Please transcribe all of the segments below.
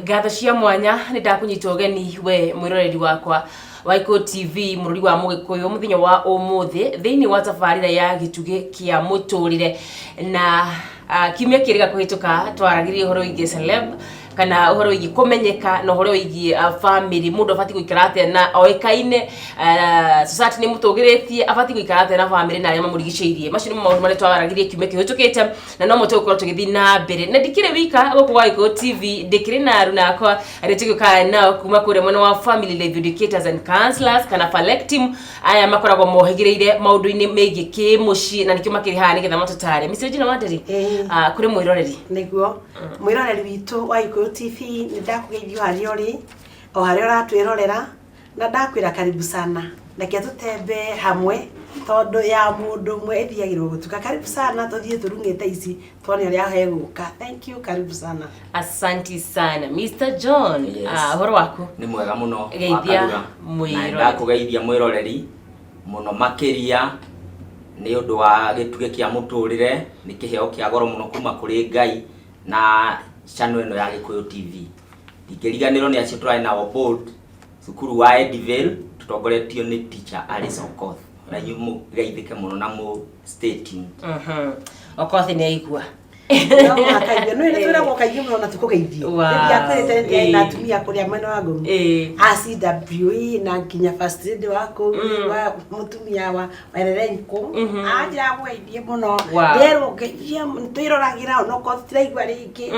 Ngatho cia mwanya nĩ ndakũnyita ũgeni we mwĩroreri wakwa wa Gĩkũyũ TV, mũrũri wa Mũgĩkũyũ, mũthenya wa ũmũthĩ thĩinĩ wa tabarĩra ya Gĩtugĩ kĩa Mũtũrĩre. Na kiumia kĩrĩga kũhĩtũka twaragĩrĩria ũhoro wĩgiĩ celeb kana ũhoro wĩgiĩ kũmenyeka na ũhoro wĩgiĩ family, mũndũ abatiĩ gũikara atĩa na oĩkaine, society nĩ mũtũgĩrĩtie, abatiĩ gũikara atĩa na family na arĩa mamũrigicĩirie. Macio nĩmo maũndũ marĩa twaragĩrĩria kiumia kĩhĩtũkĩte, na no tũgũkorwo tũgĩthiĩ na mbere. Na ndikĩrĩ wika gũkũ gwa Gĩkũyũ TV, ndĩkĩrĩ na aruna akwa arĩa tũgĩũkaga nao kuma kũrĩa mwena wa Family Life Educators and Counselors kana Falec team. Aya makoragwo mohĩgĩrĩire maũndũ-inĩ megiĩ kĩmũciĩ na nĩkĩo makĩrĩ haha nĩgetha matũtare. Mr. Regina Wanderi, kũrĩ mwĩroreri. Nĩguo, mwĩroreri witũ wa Gĩkũyũ TV, nĩ ndakũgeithio harĩa ũrĩ, o harĩa ũratwĩrorera, na ndakwĩra karibu sana. Reke tũtembe hamwe, tondũ ya mũndũ ũmwe ĩthiagĩrwo gũtuka. Karibu sana, tũthiĩ tũrung'ĩte ici tuone ũrĩa hegũka. Thank you, karibu sana. Asanti sana. Mr. John, Yes. Ũhoro waku? Nĩ mwega mũno. Geithia Wakarura. mwĩroreri. Na ndakũgeithia mwĩroreri mũno makĩria nĩ ũndũ wa Gĩtugĩ kĩa Mũtũrĩre. Nĩ kĩheo kĩa goro mũno kuma kũrĩ Ngai na channel ĩno ya Gĩkũyũ TV. Ndingĩriganĩrwo nĩ acio tũrarĩ nao board cukuru wa Edivale, tũtongoretio nĩ teacher Alice Okoth. Na inyuĩ mũgeithĩke mũno na mũ stay tuned. Okoth nĩ aigua. No mũhaka aigue. Nĩ twĩragwo kaingĩ mũno na tũkũgeithio. Ndiakwĩrĩte nĩ na atumia kũrĩa mwena wa Ngũmi. A CWE na nginya first lady wa kũu, wa mũtumia wa Wererenko. Anjĩra kũgeithie mũno. Nderwo ngeithie, twĩroragĩra onokorwo tũtiraigua rĩngĩ.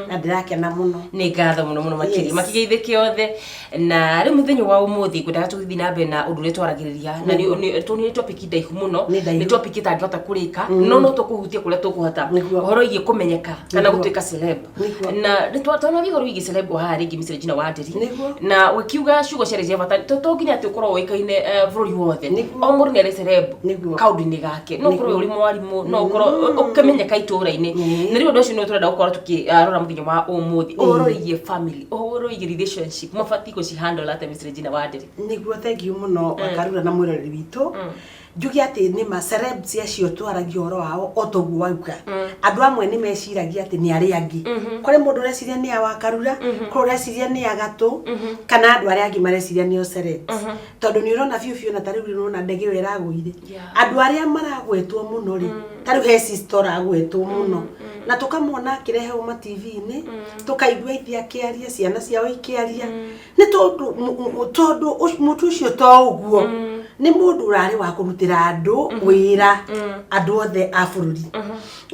Na ndĩrakena mũno. Nĩ ngatho mũno mũno makĩria. Makĩgeithĩke othe. Na rĩu mũthenya wa ũmũthĩ ngwendaga tũgĩthiĩ na mbere na ũndũ ũrĩa twaragĩrĩria, na nĩ topic ndaihu mũno. Nĩ ndaihu. Nĩ topic ĩtangĩhota kũrĩka, no tũkũhutia kũrĩa tũkũhota. Ũhoro wĩgiĩ kũmenyeka kana gũtuĩka celeb. Na nĩ twanagia ũhoro wĩgiĩ celeb o haha rĩngĩ, Miss Regina Wanderi. Na ũkiuga ciugo ciarĩ cia bata, to nginya atĩ ũkorwo ũĩkaine bũrũri wothe. O mũndũ nĩ arĩ celeb kaũndũ-inĩ gake. No ũkorwo ũrĩ mwarimũ, no ũkorwo ũkĩmenyeka itũũra-inĩ. Na rĩu ũndũ ũcio nĩ tũrenda gũkorwo tũkĩrora mũthenya wa ũmũthĩ, ũhoro wĩgiĩ family, ũhoro wĩgiĩ relationship, mabatiĩ gũcihandle atĩa, Miss Regina Wanderi? Nĩguo, thank you mũno, Wakarura, na mwĩroreri witũ. Njuge atĩ nĩ ma celebs acio twaragia ũhoro wao, o toguo wauga, andũ amwe nĩ meciragia atĩ nĩ arĩa angĩ. Kũrĩ mũndũ ũreciria nĩ a Wakarura, kũrĩ ũreciria nĩ agatũ, kana andũ arĩa angĩ mareciria nĩ o celebs, tondũ nĩ ũrona biũ biũ na ta rĩu ũrona ndege ĩyo ĩragũire. Andũ arĩa maragwetwo mũno rĩ, ta rĩu he sister ũragwetwo mũno na tũkamwona akĩrehwo ma TV-inĩ, tũkaigua ithe akĩaria, ciana ciao ikĩaria, nĩ tondũ tondũ mũtu ũcio to ũguo nĩ mũndũ ũrarĩ wa kũrutĩra andũ wĩra, andũ othe a bũrũri.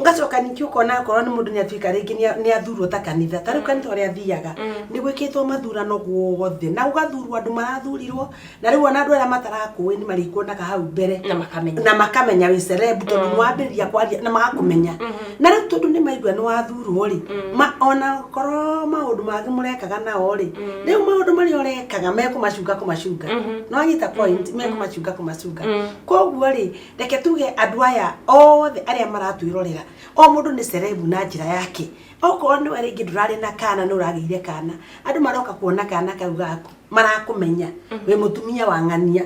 Ngacoka ningĩ ũkona akorwo nĩ mũndũ nĩ atuĩka rĩngĩ nĩ athurwo ta kanitha, ta rĩu kanitha ũrĩa athiaga nĩ gwĩkĩtwo mathurano guothe na gũgathurwo andũ marathurirwo, na rĩu ona andũ arĩa matarakũĩ nĩ marĩkuonaga hau mbere. Na makamenya. Na makamenya wĩ celeb, tondũ nĩ wambĩrĩria kwaria na magakũmenya. Na rĩu tondũ nĩ maigua nĩ wathurwo rĩ, ma ona korwo maũndũ mangĩ mũrekaga nao rĩ, rĩu maũndũ marĩa ũrekaga mekũmacunga kũmacunga. No anyita point, mekũmacunga kũmacunga. Koguo rĩ, reke tuge andũ aya othe arĩa maratwĩrorera, o mũndũ nĩ celeb na njĩra yake. Okorwo nĩwe rĩngĩ ndũrarĩ na kana, nĩ ũragĩire kana, andũ maroka kuona kana kau gaku, marakũmenya wĩ mũtumia wa ng'ania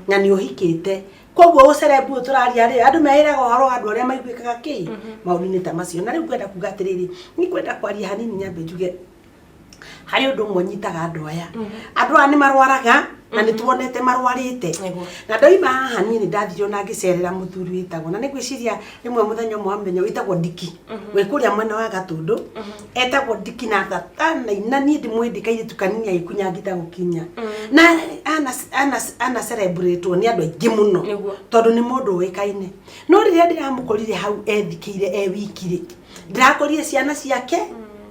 na nĩ ũhikĩte. Koguo ũceleb ũyũ tũraria rĩ, andũ meĩraga ũhoro wa andũ arĩa maiguĩkaga kĩ maũndũ-inĩ ta macio. Na rĩu ngwenda kuga atĩrĩrĩ, nĩ ngwenda kwaria hanini, nyambe njuge harĩ ũndũ ũmwe nyitaga andũ aya. Andũ aya nĩ marwaraga na nĩ tuonete marwarĩte. Na ndoima haha niĩ nĩ ndathire ona ngĩcerera mũthuri wĩtagwo, na nĩ ngwĩciria rĩmwe mũthenya ũmwe wa mũthenya, wĩtagwo Ndiki, wĩ kũrĩa mwena wa Gatũndũ. Etagwo Ndiki na thatana na niĩ ndimwĩndĩ kairĩtu kanini agĩkunyangita gũkinya na ana celebrate nĩ andũ aingĩ mũno, tondũ nĩ mũndũ ũĩkaine. No rĩrĩa ndĩramũkorire hau ethikĩire e wiki rĩ, ndĩrakorire ciana ciake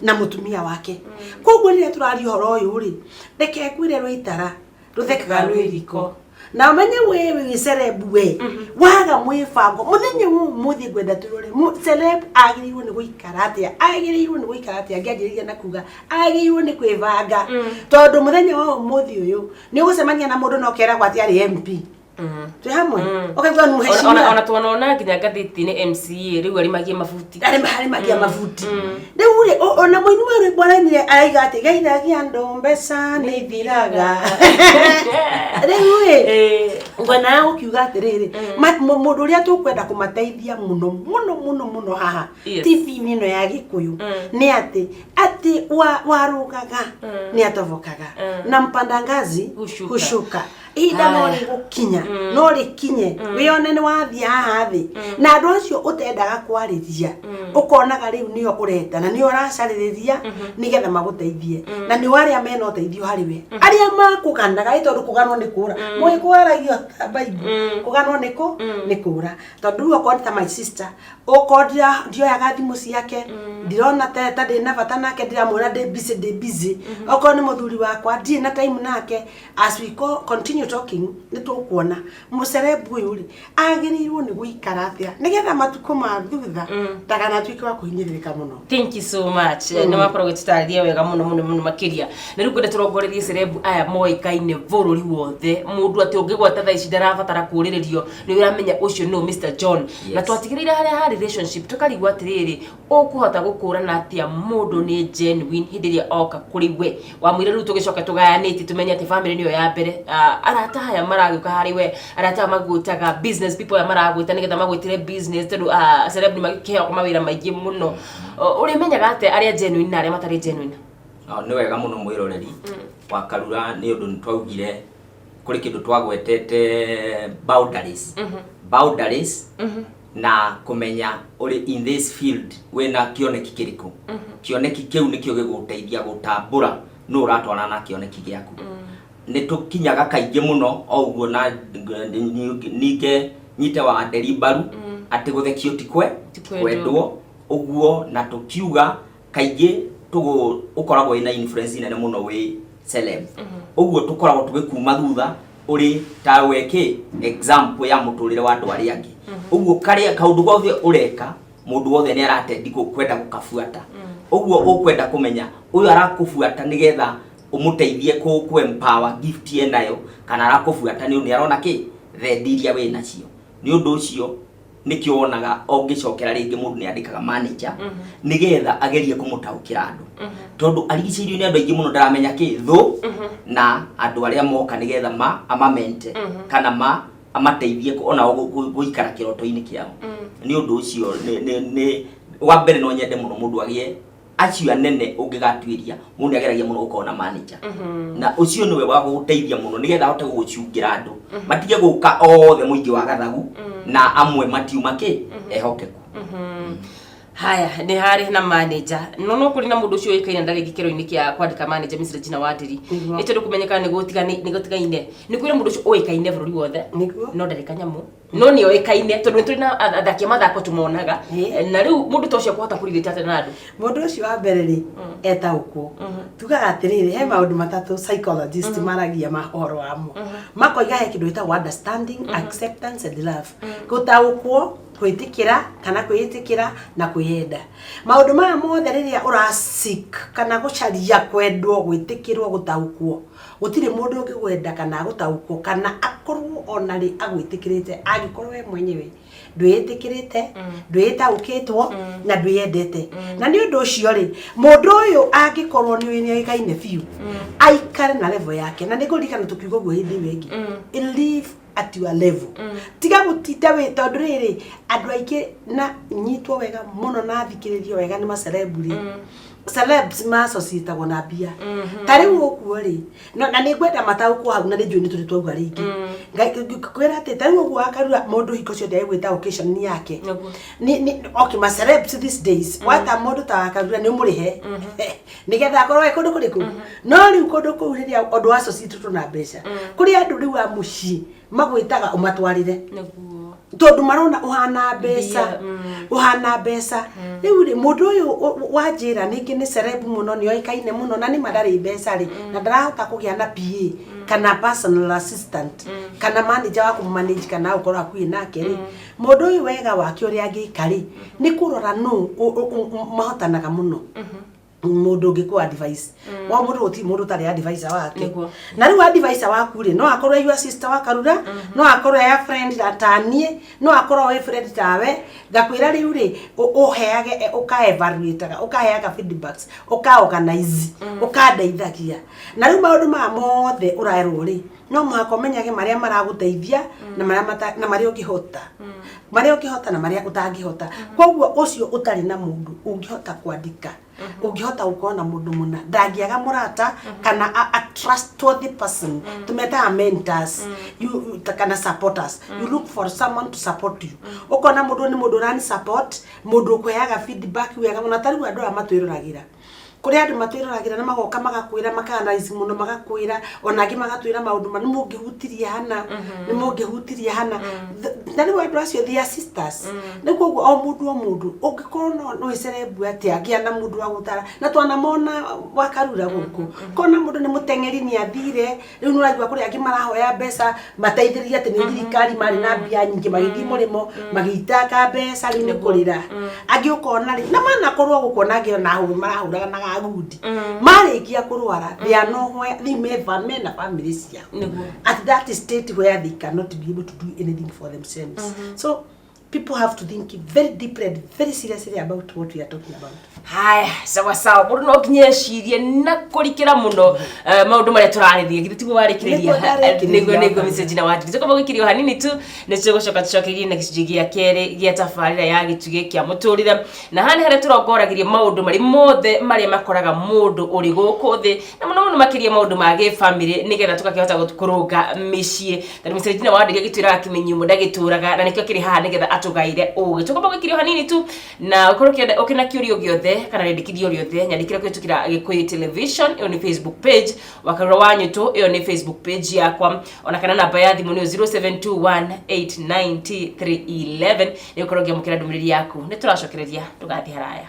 na mũtumia wake. Koguo rĩrĩa tũraria ũhoro ũyũ rĩ, reke ngwĩre, rũitara rũthekaga rwĩ riko, na ũmenye we wĩ celeb, we waga mwĩbango. Mũthenya wa ũmũthĩ ngwenda tũrore celeb agĩrĩirwo nĩ gũikara atĩa, agĩrĩirwo nĩ gũikara atĩa. Ngĩanjĩrĩria na kuga agĩrĩirwo nĩ kwĩbanga, tondũ mũthenya wa ũmũthĩ ũyũ nĩ ũgũcemania na mũndũ na ũkeragwo atĩ arĩ MP. Twĩ hamwe, ũkaigua nĩ Ona- ona mũhecimia. Ona tuonona nginya ngathĩti-inĩ MCA rĩu arimagie mabuti. Arĩ magia mabuti rĩu rĩ, ona mũini wa rwĩmbo arainire araiga atĩ geithagia andũ, mbeca nĩ ithiraga. Rĩu rĩ, ngwenaga gũkiuga atĩrĩrĩ, mũndũ ũrĩa tũkwenda kũmateithia mũno mũno mũno mũno haha TV-inĩ ĩno ya Gĩkũyũ nĩ atĩ warũgaga nĩ atobokaga na mpanda ngazi hushuka. Hushuka. Ihinda no Haya. rĩgũkinya, no rĩkinye wĩone nĩ wathiĩ haha thĩ na andũ acio ũtendaga kwarĩria, ũkonaga rĩu nĩo ũreta na nĩo ũracarĩrĩria nĩgetha magũteithie, na nĩo arĩa mena ũteithio harĩ we, arĩa makũganaga ĩ, tondũ kũganwo nĩ kũra mũĩ kwaragio ta Bible, kũganwo nĩ kũ nĩ kũra, tondũ rĩu okorwo nĩ ta my sister, okorwo ndioyaga thimũ ciake, ndirona ta ndĩ na bata nake, ndiramwĩra ndĩ busy, ndĩ busy. Okorwo nĩ mũthuri wakwa, ndirĩ na time nake. As we continue talking, nĩ tũkuona mũcerebu ũyũ rĩ agĩrĩirwo nĩ gũikara atĩa nĩgetha matukũ ma thutha ndakanatuĩke wa kũhinyĩrĩrĩka mũno. Thank you so much. Nĩ wakorwo ũgĩtũtarĩria wega mũno mũno mũno makĩria. Na rĩu ngwenda tũrongorerie cerebu aya moĩkaine bũrũri wothe, mũndũ atĩ ũngĩgwata thaa ici ndarabatara kũũrĩrĩrio, nĩ ũramenya ũcio nũ, Mr John. Na twatigĩrĩire harĩa ha relationship, tũkarigwo atĩrĩrĩ, ũkũhota gũkũrana atĩa mũndũ nĩ genuine hĩndĩ ĩrĩa oka kũrĩ we? Wamwĩra rĩu tũgĩcoka tũgayanĩtie, tũmenye atĩ family nĩyo ya mbere. Ah, arata aya maragĩũka harĩ we, arata aya magwĩtaga business people, aya maragwĩta nĩgetha magwĩtĩre business, tondũ celeb nĩ makĩheagwo mawĩra maingĩ mũno. Ũrĩmenyaga atĩa arĩa genuine na arĩa matarĩ genuine? No, nĩ wega mũno mwĩroreri wa Karura, nĩ ũndũ nĩ twaugire kũrĩ kĩndũ twagwetete, boundaries, boundaries na kũmenya ũrĩ in this field wĩna kĩoneki kĩrĩkũ. Kĩoneki kĩu nĩkĩo gĩgũteithia gũtambũra nũ ũratwarana na kĩoneki gĩaku. Nĩ tũkinyaga kaingĩ mũno o ũguo na ningĩ nyite wa nderi mbaru atĩ gũthekio ti kwe ti kwendwo. Kwendwo ũguo, na tũkiuga kaingĩ tũgũ ũkoragwo wĩna influence nene mũno wĩ celeb, ũguo tũkoragwo tũgĩkuma thutha ũrĩ ta we kĩ example ya mũtũrĩre wa andũ arĩa angĩ. Ũguo karĩa kaũndũ gothe ũreka, mũndũ wothe nĩ aratendi kwenda gũkabuata. Ũguo ũkwenda kũmenya ũyũ arakũbuata nĩgetha ũmũteithie kũ empower gift enayo, kana arakũbuata nĩ ũndũ arona kĩ thendi iria wĩ nacio. Nĩ ũndũ ũcio nĩkĩo wonaga ũngĩcokera rĩngĩ mũndũ nĩ andĩkaga manager nĩgetha agerie kũmũtaũkĩra andũ, tondũ arigicĩirio nĩ andũ aingĩ mũno, ndaramenya kĩ thũ na andũ arĩa moka nĩgetha ma amamente kana ma amateithie onao gũikara kĩroto-inĩ kĩao. Nĩ ũndũ ũcio nĩ wa mbere no nyende mũno mũndũ agĩe acio anene. Ũngĩgatuĩria, mũndũ nĩ ageragia mũno gũkorwo na manager, na ũcio nĩwe wa gũgũteithia mũno nĩgetha ahote gũgũcungĩra andũ matige gũka othe mũingĩ wa gathagu, na amwe matiuma kĩ ehokeku. Haya, nĩ harĩ na manager, no kũrĩ na mũndũ ũcio ũĩkaine ndarĩ gĩkĩro-inĩ kĩa kwandĩka manager, Miss Regina Wanderi. Nĩ tondũ kũmenyekana nĩ gũtigaine, nĩ kwĩra mũndũ ũcio ũĩkaine bũrũri wothe no ndarĩ kanyamũ, no nĩ oĩkaine tondũ nĩ tũrĩ na athaki a mathako tũmonaga. Na rĩu mũndũ ta ũcio akũhota kũrirĩta atĩa na andũ? Mũndũ ũcio wa mbere rĩ, etagũkwo tugaga atĩrĩrĩ, he maũndũ matatũ psychologist maragia ma ũhoro wamo. Makoiga he kĩndũ gĩtagwo understanding, acceptance and love, gũtaũkwo, gwĩtĩkĩra kana kwĩĩtĩkĩra na kwĩyenda. Maũndũ maya mothe, rĩrĩa ũra seek kana gũcaria kwendwo, gwĩtĩkĩrwo, gũtaũkwo, gũtirĩ mũndũ ũngĩgwenda kana gũtaũkwo kana akorwo ona rĩ agwĩtĩkĩrĩte angĩkorwo we mwenyewe ndwĩĩtĩkĩrĩte, ndwĩĩtaũkĩtwo na ndwĩyendete. Na nĩ ũndũ ũcio rĩ, mũndũ ũyũ angĩkorwo nĩ nĩoĩkaine biũ, aikare na level yake. Na nĩ ngũririkana tũkiuga ũguo hĩndĩ ĩyo ĩngĩ, live at your level, tiga gũtinda wĩ, tondũ rĩrĩ, andũ aingĩ na nyitwo wega mũno na thikĩrĩrio wega nĩ macerebu rĩ, celebs massociatagwo na mbia. Ta rĩu ũguo rĩ, na nĩ ngwenda mataũkwo hau, na nĩ njũĩ nĩ tũrĩ twauga rĩngĩ. Ngwĩra atĩ ta rĩu ũguo Wakarura, mũndũ hingo ciothe egwĩta occasion yake. Ni okay, ma celebs these days, wata mũndũ ta Wakarura nĩ ũmũrĩhe nĩgetha akorwo e kũndũ kũrĩkũ. No rĩu kũndũ kũu rĩrĩa ũndũ associated na mbeca, kũrĩ andũ rĩu a mũciĩ magwĩtaga ũmatwarĩre tondũ marona ũhana mbeca. Mbia. Ũhana mbeca. Rĩu rĩ, mũndũ ũyũ wanjĩra ningĩ nĩ celeb mũno, nĩ oĩkaine mũno, na nĩma ndarĩ mbeca rĩ, na ndarahota kũgĩa na PA kana personal assistant kana manager wa kũmanage kana gũkorwo hakuhĩ nake rĩ, mũndũ ũyũ wega wake ũrĩa angĩka rĩ, nĩ kũrora nũ mahotanaga mũno. Mũndũ ũngĩ kũ advice wa mũndũ, gũtirĩ mũndũ ũtarĩ advisor wake. Na rĩu advisor waku rĩ, no akorwo your sister wa Karura, no akorwo ya friend ta niĩ, no akorwo wĩ friend tawe. Ngakwĩra rĩu rĩ, ũheage, ũka evaluataga, ũkaheaga feedbacks, ũka organize, ũkandeithagia. Na rĩu maũndũ maya mothe ũraerwo rĩ, no mũhaka ũmenyage marĩa maragũteithia na marĩa na marĩa ũngĩhota, marĩa ũngĩhota na marĩa ũtangĩhota. Koguo ũcio ũtarĩ na mũndũ ũngĩhota kwandĩka, ũngĩhota gũkorwo na mũndũ mũna, ndangĩaga mũrata kana a trustworthy person, tũmetaga mentors kana supporters. You look for someone to support you. Ũkona mũndũ nĩ mũndũ ũrani support, mũndũ ũkũheaga feedback wega mũno. Ta rĩu andũ aya matwĩroragĩra, kũrĩ andũ matwĩroragĩra na magoka magakwĩra, maka-analyse mũno, magakwĩra, ona angĩ magatwĩra maũndũ ma nĩ mũngĩhutirie hana, nĩ mũngĩhutirie hana. Na rĩu andũ acio, they are sisters. Rĩu koguo o mũndũ, o mũndũ ũngĩkorwo no wĩcerebu atĩa, gĩa na mũndũ wa gũtara. Na twanamona wakarura gũkũ, kona mũndũ nĩ mũteng'eri, nĩ athire. Rĩu nĩ ũraigua kũrĩ angĩ marahoya mbeca mateithĩrĩrie, atĩ nĩ thirikari marĩ na mbia nyingĩ, magĩthiĩ mũrĩmo magĩitanga mbeca, rĩu nĩ kũrĩra. Angĩ ũkona rĩ, na manakorwo gũkũ, ona angĩ ona marahũraga na gagundi, marĩkia kũrwara, they are nowhere. Rĩu mena family ciao at that state where they cannot be able to do anything for themselves. So people have to think very deeply and very seriously about what we are talking about. Haya, sawa sawa. Mũndũ no nginya ecirie na kũrikĩra mũno maũndũ marĩa tũrarĩria. Githĩ tiguo warĩkĩrĩria? Nĩguo ndarĩkĩrĩria. Nĩguo. Mrs. Gina Wanjiri, tũkorwo gũikĩrio hanini tu, nĩ tũgũcoka tũcokerie na gĩcunjĩ gĩa kerĩ gĩa tabarĩra ya Gĩtugĩ kĩa Mũtũrĩre. Na haha nĩ harĩa tũrongoragĩria maũndũ marĩ mothe marĩa makoraga mũndũ ũrĩ gũkũ thĩ, na mũno mũno makĩria maũndũ ma gĩbamĩrĩ, nĩgetha tũgakĩhota kũrũnga mĩciĩ, tondũ Mrs. Gina Wanjiri agĩtwĩraga kĩmenyi ndagĩtũraga, na nĩkĩo kĩrĩ haha nĩgetha atũgaĩre ũgĩ. Tũkorwo gũikĩrio hanini tu, na ũkorwo ũkĩna kĩũria gĩothe kana rĩndĩkithio rĩothe, nyandĩkĩra kũhĩtũkĩra Gĩkũyũ Television, ĩyo nĩ Facebook page, Wakarura wa Nyũtũ, ĩyo nĩ Facebook page yakwa, ona kana namba ya thimũ nĩyo 0721890311. Nĩ ũkorwo ũngĩamũkĩra ndũmĩrĩri yaku. Nĩ tũracokereria, ndũgathiĩ haraya.